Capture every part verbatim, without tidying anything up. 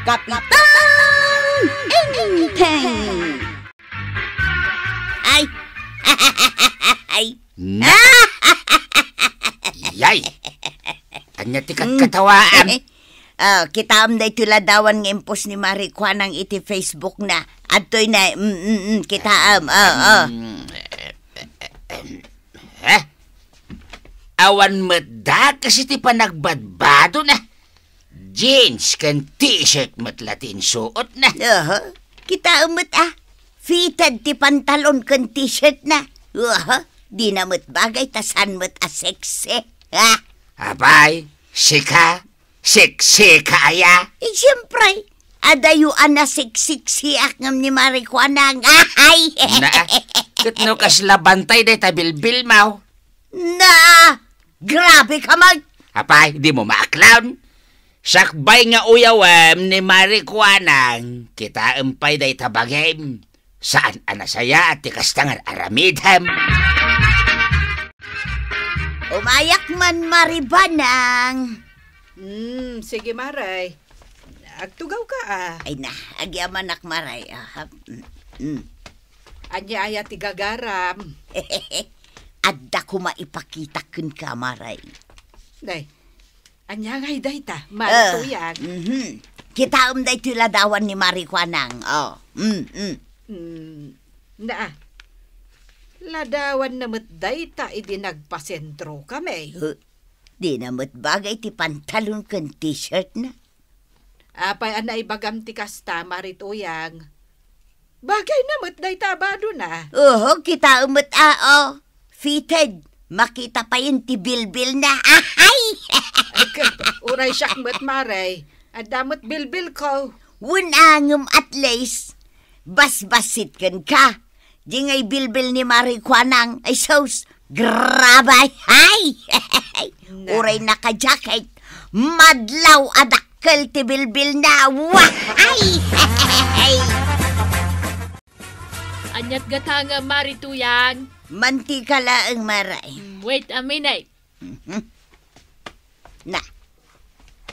Kapitang Enteng! Ay! Ay! Na! Yay! Ania ti katkatawaam? Oh, kitaem daytoy ladawan nga impos ni Mari Kuanang iti Facebook na. Adtoy na, mm, mm, mm, kitaem, oh, oh. Mm, eh, eh, eh, eh, eh. Awan met da kas iti panagbadbadona. Jeans ken t-shirt met la ti insuotna. Aha. Kitaem met a, fitted ti pantalon ken t-shirtna. Aha. Dina met bagay ta saan met a sexy. Ah. Apay, sika, sexy ka aya? Eh, siyempre. Adayo a naseksiksiak ngem ni Mari Kuanang. Ahay! Na, ket no kasla bantay dayta bilbilmo? Na, grabe ka man! Apay, dimo maaklon? Sakbay nga uyawem ni Mari Kuanang, kitaem pay dayta bagim. Saan a nasayaat ti kasta nga ar-aramidem. Umayak man, Mari Banang. Hmm, sige, Maray. Agtugawka, ah. Ay na, agyamanak, Maray. Aha. Mm, mm. Ania aya ti gagaram? Adda koma ipakita kenka, Maray. Nay, ania ngay dayta, Mari Tuyang? Mhm. Kitaem daytoy ladawan ni Mari Kuanang. Oh. Mm, mm. Mm, naa. Ladawanna met dayta idi nagpasentrokami. Huh? Dina met bagay ti pantalon ken t-shirtna. Apay a naibagam ti kasta, Mari Tuyang? Bagayna met dayta a badona. Oho, kitaem met a, oh. Fitted. Makita payen ti bilbilna. Ahay! Ay, ket, uray siak met, Mare. Adda met bilbilko. Wen a ngem at least, basbassit kenka. Di ngay bilbil ni Mari Kuanang, ay sus, grabe, hay! Na. Uray naka-jacket, madlaw a dakkel ti bilbilna, wahay! Ania't gatangem, Mari Tuyang? Mantika laeng, Mare. Mm, wait a minute. Mhm. Na,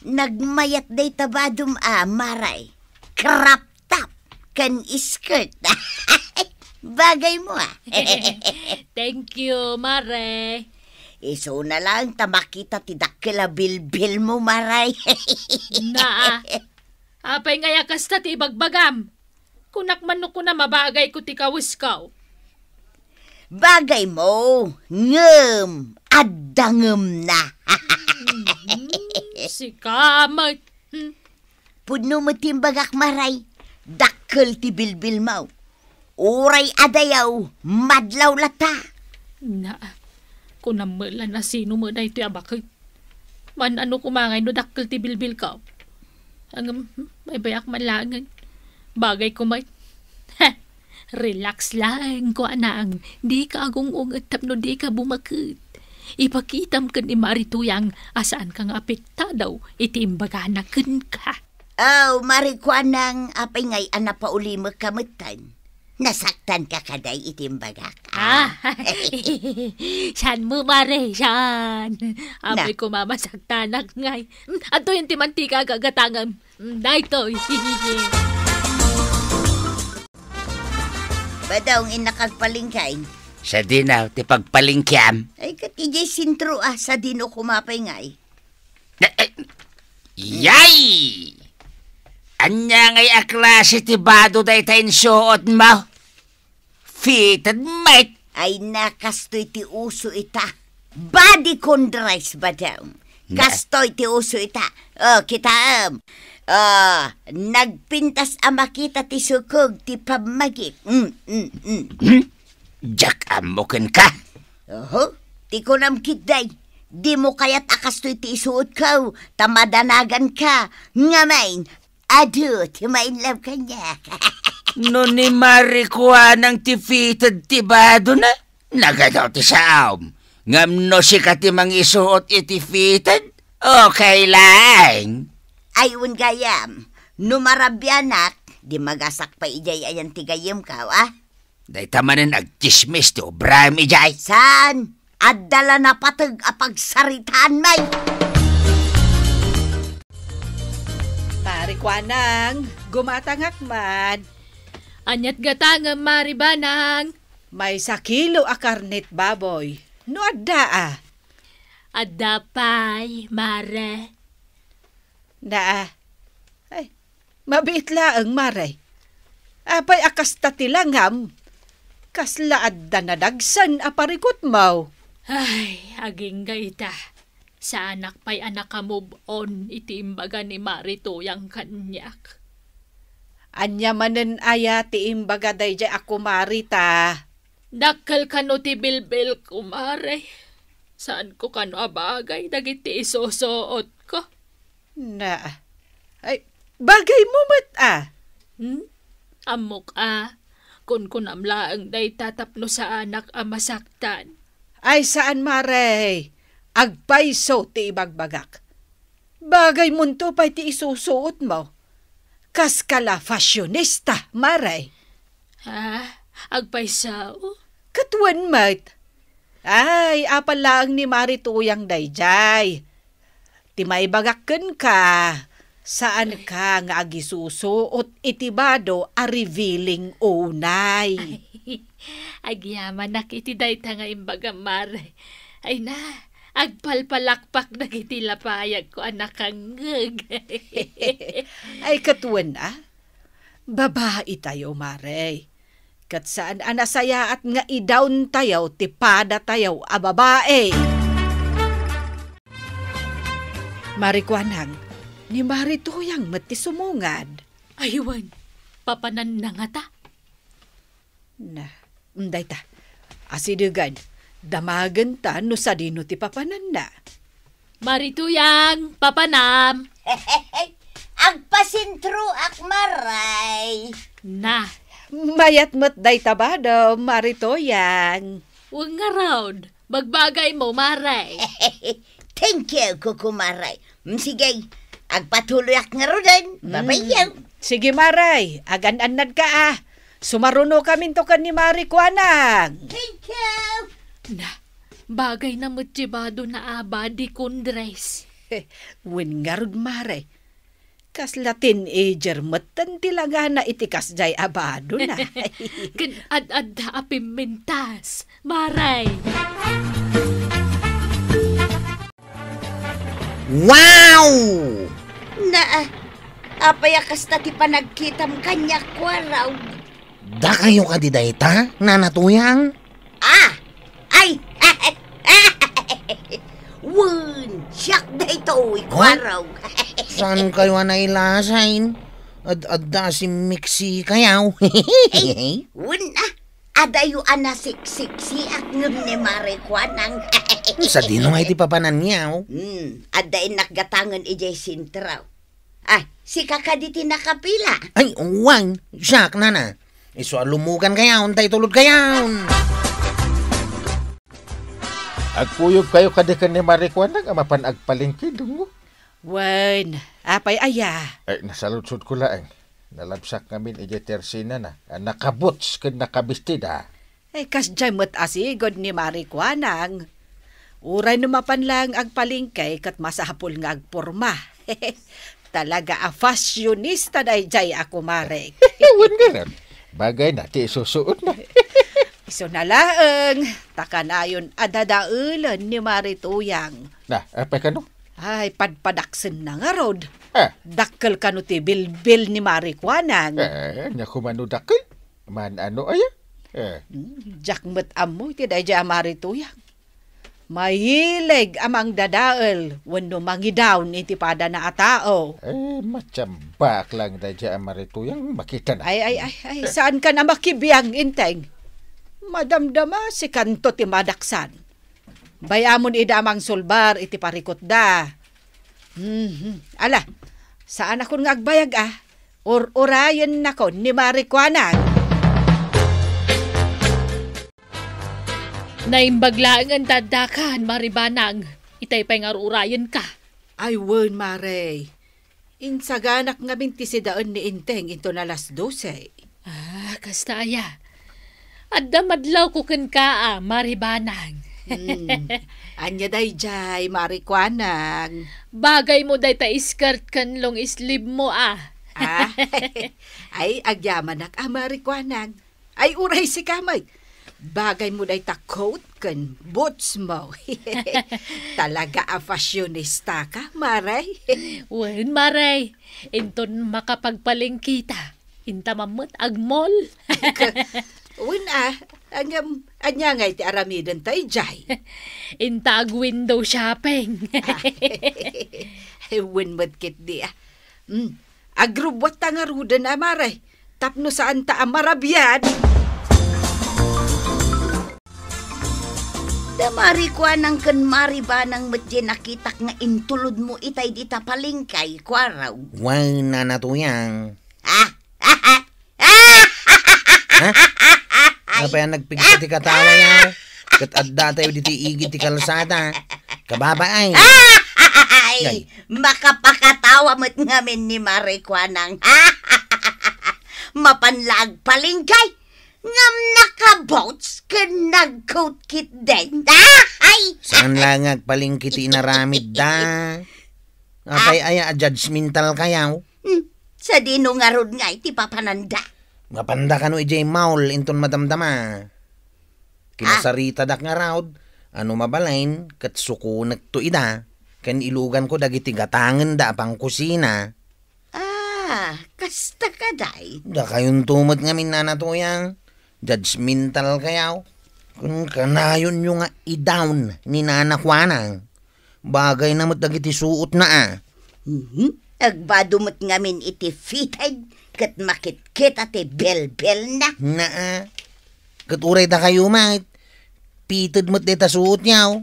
nagmayat dayta badom a, Maray. Crop top ken skirt. Bagaymo, ah. Thank you, Mare. Isuna laeng ta makita ti dakkel a bilbilmo, Maray. Na, apay ngay a kasta ti ibagbagam? Kunak man no kunam a bagayko ti kawesko. Bagaymo, ngem adda ngemna. Mhm, sika met. Hmm. Pudno met ti imbagak, Maray. Dakkel ti bilbilmo. Uray adayaw, madlaw latta. Na, kunam met la no sino met daytoy a baket. Maan-ano koma ngay no dakkel ti bilbilko? Ngem, hmm, baybayak man laengen. Bagayko met. Heh, relax laeng, Kuanang. Dika agung-unget tapno dika bumaket. Ipakitam ken ni Mari Tuyang a saanka nga apektado iti imbagana kenka. Oh, Mari Kuanang, apay ngay a napaulimekka metten? Nasaktanka kadi iti imbagak? Ah. Ah. Saan mo, Mare? Saan? Na. Apay koma masaktanak ngay. Mm, adtoyen ti mantika a gagatangem. Mm, daytoy. Badong, innak agpalengke. Sadino ti pagpalengkeam? Ay, ket idiay sentro, ah, sadino koma pay ngay? Eh, eh, yay! Ania ngay a klase ti bado dayta insuotmo? Fitted met. Ay na, kastoy ti uso ita. Bodycon dress, badong. Na- Kastoy ti uso ita. Oh, kitaem. Oh, nagpintas a makita ti sukog ti pammagik. Mm, mm, mm. Hmm? Diak ammo kenka. Oho, ti kunam ketdi, dimo kayat a kastoy ti isuotko, ta madanaganka. Ngamin, adu ti ma-in love kaniak. No ni Mari Kuanang ti fitted ti badona, nagadaw ti saom. Ngem no sika ti mangisuot iti fitted, okay laeng. Ay, wen gayam, no marabianak, di magasak pay idiay ayan ti gayyemko, ah? Dayta manen agtsismis ti obram idiay. Saan? Adda la napateg a pagsaritaan, may. Pare, Kuanang, gumatangak man. Aniat gatangem, Mari Banang? Maysa kilo a karnet baboy. No adda a? Adda pay, Mare. Naa. Ay, mabiit laeng, Mare. Apay a kasta ti langam? Kasla adda nadagsen a parikutmo? Ay, agingga ita. Saanak pay a naka-move on iti imbaga ni Mari Tuyang kaniak. Ania manen aya ti imbaga daydiay a kumari ta? Dakkel kano ti bilbil, kumare. Saanko kano a bagay dagiti isusuotko. Na, ay, bagaymo met a. Hmm? Ammok a, kunkunam laeng dayta tapno saanak a masaktan. Ay, saan, Mare. Agpayso ti ibagbagak. Bagaymonto pay ti isusuotmo. Kas ka la fashionista, Mare. Ha? Agpayso? Ket wen met. Ay, apal laeng ni Mari Tuyang daydiay. Ti maibagak kenka, saanka nga agisusuot iti bado a revealing unay. Agyamanak iti dayta nga imbagam, Mare. Ay na, agpalpalakpak dagiti lapayagko a nakangngeg. Ay, ket wen a? Babaitayo, Mare. Ket saan a nasayaat nga idawntayo ti padatayo a babai. Mari Kuanang, ni Mari Tuyang met ti sumungad. Ay wen, papananna ngata? Na, dayta. Asidegen, damagenta no sadino ti papananna. Mari Tuyang, papanam. Agpasentroak, Mare. Na. Mayat met dayta bado, Mari Tuyang. Wen ngarud, bagbagaymo, Mare. Thank you, Kuku Mare. Mm, sige, agpatuloyak ngaruden. Mm. Babayo. Sige, Mare, agan-annadka a. Sumarunokaminto ken ni Mari Kuanang. Thank you. Na, bagayna met ti badona a body con dress. Wen ngarud, Mare. Kasla teenager metten ti langana iti kasdiay a badona. Ken ad-adda a pimmintas, Mare. Wow! Na, apay a kasta ti panagkitam kaniak, Kuarog? Dakayo kadi dayta, Nana Tuyang? Ah! Ay! Wen, siak daytoy, Huh? Kuarog. Saankayo a nailasin? Ad-adda a simmiksikayo. Ay, wen, ah. Adayo a nasiksiksiak ngem ni Mare Kuanang. Sadino ngay ti papananyo? Hmm, adda innak gatangen idiay sentro. Ah, sika kadi ti nakapila? Ay, wen, siak, Nana. Isu a lumugankayo, tay tulodkayo. Agkuyogkayo kadi ken ni Mare Kuanang a mapan agpalengke, Dungo? Wen, apay aya? Ay, nasaludsodko laeng. Nalabsak ngamin idiay tersinana a nakaboots ken nakabestida. Eh, kasdiay met a sigud ni Mari Kuanang. Uray no mapan laeng agpalengke ket masapul nga agporma. Talaga a fashionista daydiay a kumarek. Wen ngarud, bagayna ti isusuotna. Isuna laeng, ta kanayon a dadaelen ni Mari Tuyang. Na, apay kano? Ay, padpadaksenna ngarud. Ah. Dakkel kano ti bilbil ni Mari Kuanang. Eh, ania koma no dakkel? Man-ano aya? Eh. Hmm, diak met ammo iti daydiay a Mari Tuyang. Mahilig a mangdadael wenno mangidawn iti padana a tao. Eh, matiambaak laeng daydiay a Mari Tuyang, makitana. Ay, ay, ay, ay, saankan a makibiang, Enteng. Madamdamasikanto ti madaksan. Bay-amon ida a mangsulbar iti parikutda. Mhm. Ala, saanakon nga agbayag a. Ur-urayennakon ni Mari Kuanang. Naimbag laengen ta addakan, Mari Banang. Itay pay nga ur-urayenka. Ay, wen, Mare. Insaganak ngamin ti sidaen ni Enteng inton alas dose. Ah, kasta aya. Adda madlawko kenka a, Mari Banang. Hmm. Ania dayjay, Mari Kuanang? Bagay mo dayta skirt ken long sleeve mo, ah. Ah? Ay, agyamanak a, Mari Kuanang. Ay, uray sika met. Bagay mo dayta coat ken boots mo. Talaga a fashionista ka, Mare. Wen, Mare. Inton makapagpalengketa, inta man met agmall. Wen a, ngem, ania ngay ti aramiden tayo jay? Inta ag-window shopping. Wen met ketdi a. Hmm. Agrubbuatta ngaruden a, Mare, tapno saanta a marabiat. Da Mari Kuanang ken Mari Banang met jay nakitak nga intulodmo itay dita palengke, Kuaraw. Wen, Nana Tuyang. Ah? Ha? Apay a nagpigsa ti katawa yaw? Ket adda tayo ditoy igid ti kalsada. Kababain. Ay, Ay. Makapakatawa met ngamin ni Mari Kuanang. Mapan la agpalengke, ngem naka-boots ken nag-coat ketdin. Ay! Saan la nga agpalengke ti inaramidda? Apay Ah. aya a judgmental kayaw? Hmm, sadino ngarud ngay ti papananda? Mapanda kano idiay mall inton madamdama. Ah. Kinasaritadak ngarud, a no mabalin, ket sukonekto ida, ken iluganko dagiti gatangenda a pangkusina. Ah, kasta kadi. Dakayonto met ngamin, Nana Tuyang. Judgmental kayaw. Kun kanayonyo nga i-down ni Nana Kuanang. Bagayna met dagiti suotna a. Mhm. Agbado met ngamin iti fitted ket makitkita ti belbelna. Naa. Ket uray dakayo met, fitted met dayta suotyo.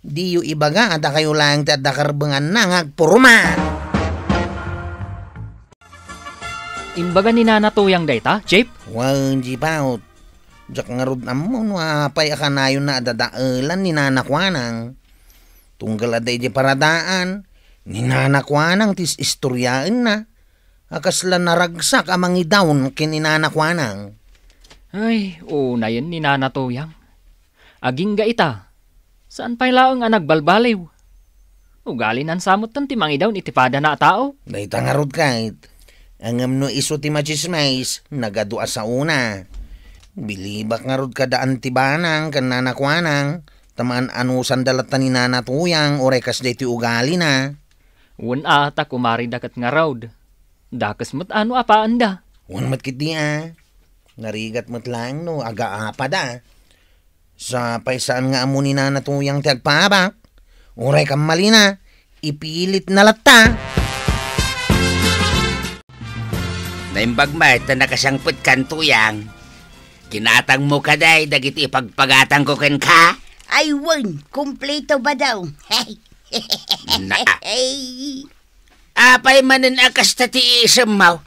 Diyo ibaga a dakayo laeng ti adda karbenganna nga agpurma. Imbaga ni Nana Tuyang dayta, Chief? Wen, Chief Out. Diak ngarud ammo no apay a kanayonna a dadaelan ni Nana Kuanang. Tunggal adda idiay paradaan, ni Nana Kuanang ti is-istoryaenna a kasla naragsak a mangidawn ken ni Nana Kuanang. Ay, unayen ni Nana Tuyang. Agingga ita, saan pay laeng a nagbalbaliw. Ugalinan sa metten ti mangidawn iti padana a tao. Dayta ngarud ket. Ngem no isu ti matsismis, nagadu a saona. Bilibak ngarud kada Auntie Banang ken Nana Kuanang, ta maan-anusanda latta ni Nana Tuyang uray kasdiay ti ugalina. Wen a, ta kumarida ket ngarud. Dakes met a no apaanda. Wen met ketdi a. Narigat met laeng no agaapada. Sa pay saan nga ammo ni Nana Tuyang ti agpaabak? Uray kammalina, ipilitna latta. Naimbag met ta nakasangpetkan, Tuyang. Kinatangmo kadi dagiti ipagpagatangko kenka? Ay, wen, kumpleto ba daw? Naa. Apay manen a kasta ti iisemmo?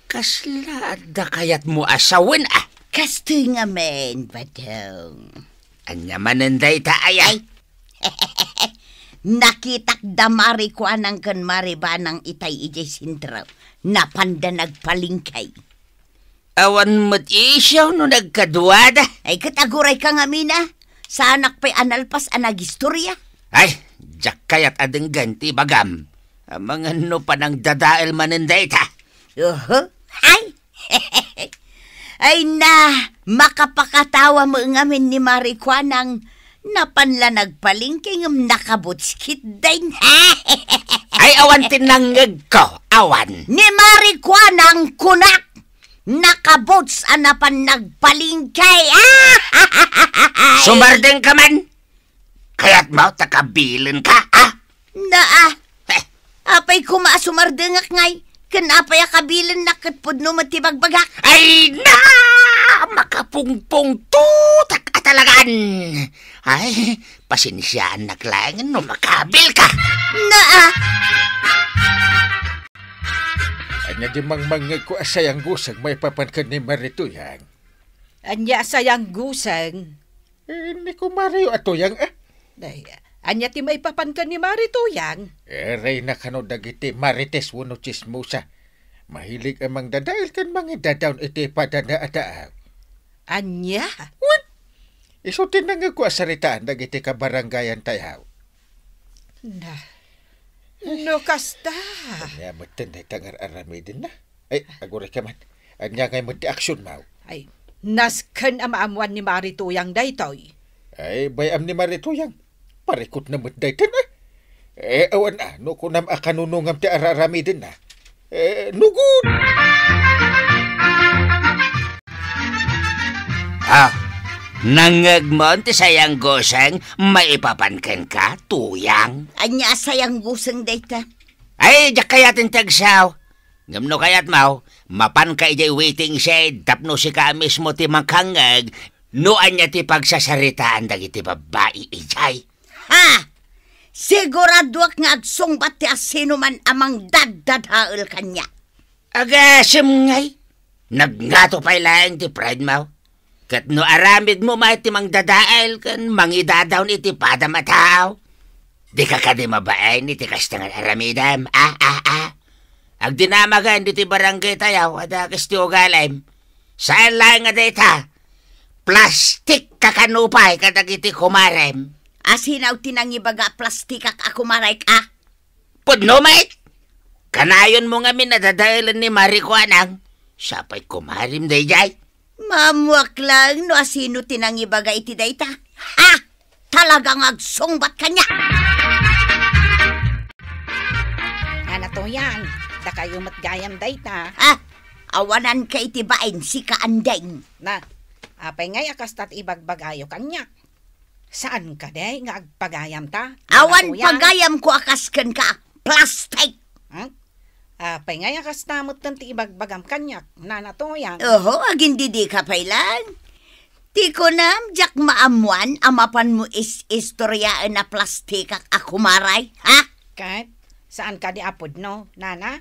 Kasla adda kayatmo a sawen a? Kastoy ngamin, Badong. Ania manen dayta aya? Ay. Nakitak da Mari Kuanang ken Mari Banang itay idiay sentro. Napanda nagpalingkay. Awan met isyo no nagkaduada. Ay, ket aguray ka ngamin a. Saanak pay a nalpas a nagistorya. Ay, diak kayat a denggen ti ibagam. Amangan no panangdadael manen dayta. Oho. Ay. Ay na, makapakatawa met ngamin ni Mari Kuanang. Napan la nagpalingke ngem nakabutskit din. Ay, awan ti nangngegko, awan. Ni Mari Kuanang kunak. Nakaboots a napan nagpalingke. Sumardeng ka man. Kayatmo ta kabilenka, a? Naa. Heh. Apay koma a sumardengak ngay? Ken apay a kabilennak ket pudno met ti bagbagak? Ay na! Makapungpungtotak a talagaan. Ay, pasensiaannak laeng no makabilka. Naa. Ania di mangmangngegko a sayangguseng maipapan ken ni Mari Tuyang? Ania a sayangguseng? Eh, ni kumariyo a Tuyang, eh. Ay, ania ti maipapan ken ni Mari Tuyang? Eh, reyna kano dagiti marites wenno tsismosa. Mahilig a mangdadael ken mangidadawn iti padana a tao. Ania? Wen, Isu ti nangngegko a saritaan dagiti kabarangayan tayo. Na, no kasta. Ania metten dayta nga ar-aramidenna? Ay, aguray ka man. Ania ngay met ti aksyon, maw? Ay, nasken a maammoan ni Mari Tuyang daytoy. Ay, bay-am ni Mari Tuyang. Parikutna met dayta, a. Eh, awan a, no kunam a kanunongam ti ar-aramidenna. Eh, nugot! Ah, nangngegmon ti sayang guseng maipapan kenka, Tuyang? Ania a sayang guseng dayta? Ay, diak kayaten ti agsaw. Ngem no kayatmo, mapanka idiay waiting shed tapno sika mismo ti makangngeg no ania ti pagsasaritaan dagiti babbai idiay. Ha! Siguradoak nga agsungbat ti asinoman a mangdaddadael kaniak. Agasem ngay, nagngato pay laeng ti pridemo. Ket no aramidmo met ti mangdadael ken mangidadaon iti padam a tao, dika kadi mabain iti kasta nga aramidem. Ah, ah, ah. Agdinamagan ditoy barangay tayo, adda kas ti ugalem. Saan laeng nga dayta? Plastik ka kanupay kadagiti kumarem. Asino ti nangibaga a plastikak a kumarek, a? Pudno met! Kanayonmo ngamin a dadaelen ni Mari Kuanang. Sapay kumarem daydiay. Maammoak laeng no asino ti nangibaga iti dayta. Ha! Talaga nga agsungbat kaniak! Nana Tuyang, dakayo met gayam dayta. Ha? Awananka iti bain, sika Andeng. Na, apay ngay a kasta ti ibagbagayo kaniak? Saan kadi nga agpagayamta? Awan Nana Tuyang? Pagayamko a kas kenka, plastik! Hmm? Apay ngay a kasta metten ti ibagbagam kaniak, Nana Tuyang? Oho, agindidika pay laeng. Ti kunam, diak maammoan a mapanmo is-istoriaen a plastikak a kumaray, ha? Ket, saan kadi a pudno, Nana?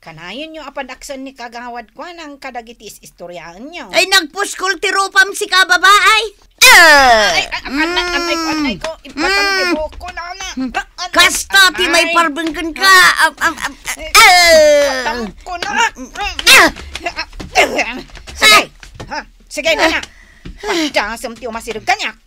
Kanayonyo a padaksen ni Kagawad Kuanang kadagiti is-istoriaenyo. Ay, nagpuskol ti rupam, sika babae! Ah! Ay, ay, anay, anay ko, anay ko. Ipatang ti buhok ko, Nana. Kasta ti may parbengken ka. Am, am, am, ah! Ipatang ko na. Ah! Sige. Ha? Sige, Nana. Padasem ti umasireg kaniak.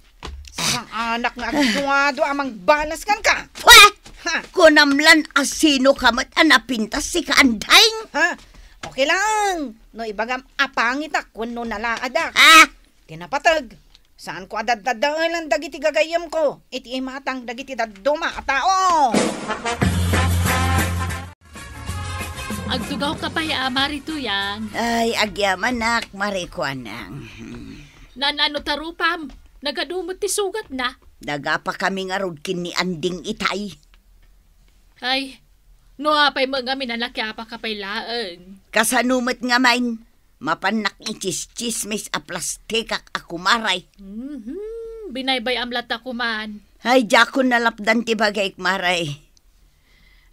Saanak nga agduadua a mangbalas kenka. Pwe! Ha? Kunam lan a sino ka met a napintas, sika Andeng? Ha? Okay lang. No ibagam a pangitak wenno nalaadak. Ha? Ti napateg, saanko a daddadaelan dagiti gagayyemko iti imatang dagiti dadduma a tao. Agtugawka pay a, Mari Tuyang. Ay, agyamanak, Mari Kuanang. Naan-ano ta rupam? Nagadu met ti sugatna. Nagapa kami ngarud ken ni Anding itay. Ay, no apay met ngamin a nakiapaka pay laeng. Kasano met ngamin? Mapannak itsistsismis a plastikak a kumaray. Mhm, binaybay-am latta koman. Ay, diakon nalapdan ti bagik, Maray.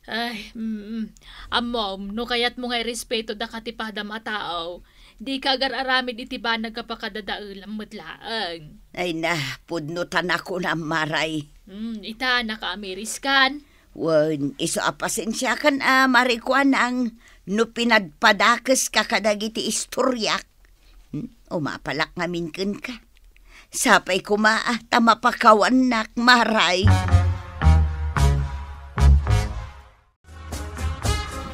Ay, mm, ammom, no kayatmo nga irespeto daka ti padam a tao, dika agar-aramid iti banag a pakadadaelam met laeng. Ay na, pudno ta nakunam, Maray. Mm, ita, nakaamiriskan. Wen, isu a pasensiakan a, Mari Kuanang, no pinadpadakeska kadagiti istoriak. Hmm, umapalak ngamin kenka. Sapay koma a ta mapakawannak, Maray.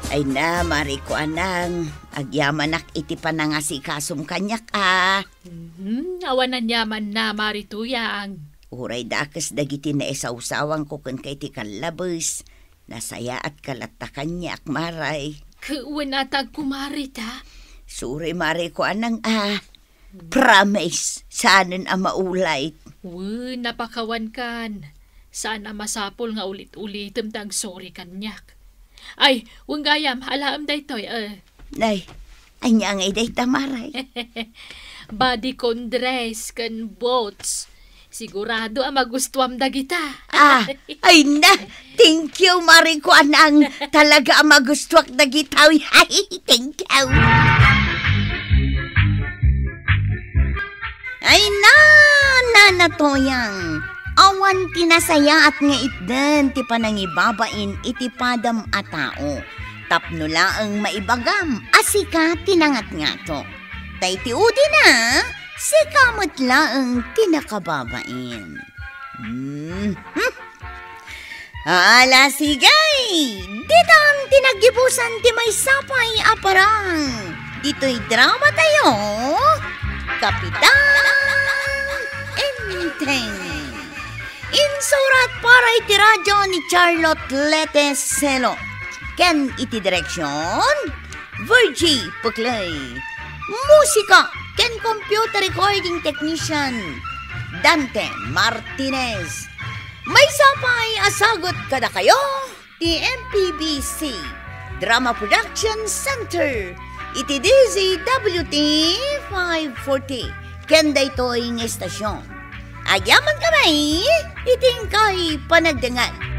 Ay na, Mari Kuanang, agyamanak iti panangasikasom kaniak a. Mhm, awan aniaman na, Mari Tuyang. Uray dakes dagiti naisawsawangko kenka iti kallabes, nasayaatka latta kaniak, Maray. Ket wen a ta agkumarita? Sorry, Mari Kuanang a. Promise, saanen a maulay. Wen, napakawankan. Saan a masapul nga ulit-ulitem ti agsorry kaniak. Ay, wen gayam, alaem daytoy, eh. Nay, ania ngay dayta, Maray? Bodycon dress ken boots. Sigurado a magustuam dagita. Ah, ay na! Thank you, Mari Kuanang. Talaga a magustuak dagita. Ay, thank you. Ay na, Nana Toyang. Awan ti nasayaat nga itden ti panangibabain iti padam a tao. Tapno laeng maibagam a sika ti nangatngato. Tay ti udina, Sika met laeng ti nakababain. Mhm. Ala, sige! Ditan ti naggibusan ti maysa pay a parang. Ditoy drama tayo, Kapitan Enteng. Insurat para iti radio ni Charlotte Lete Selo. Ken iti direksyon, Virgie Puclay. Musika ken computer recording technician, Dante Martinez. Maysa pay a sagut kadakayo ti M P B C Drama Production Center iti D Z W T five forty ken daytoy nga istasyon. Agyamankami iti inkay panagdengngeg.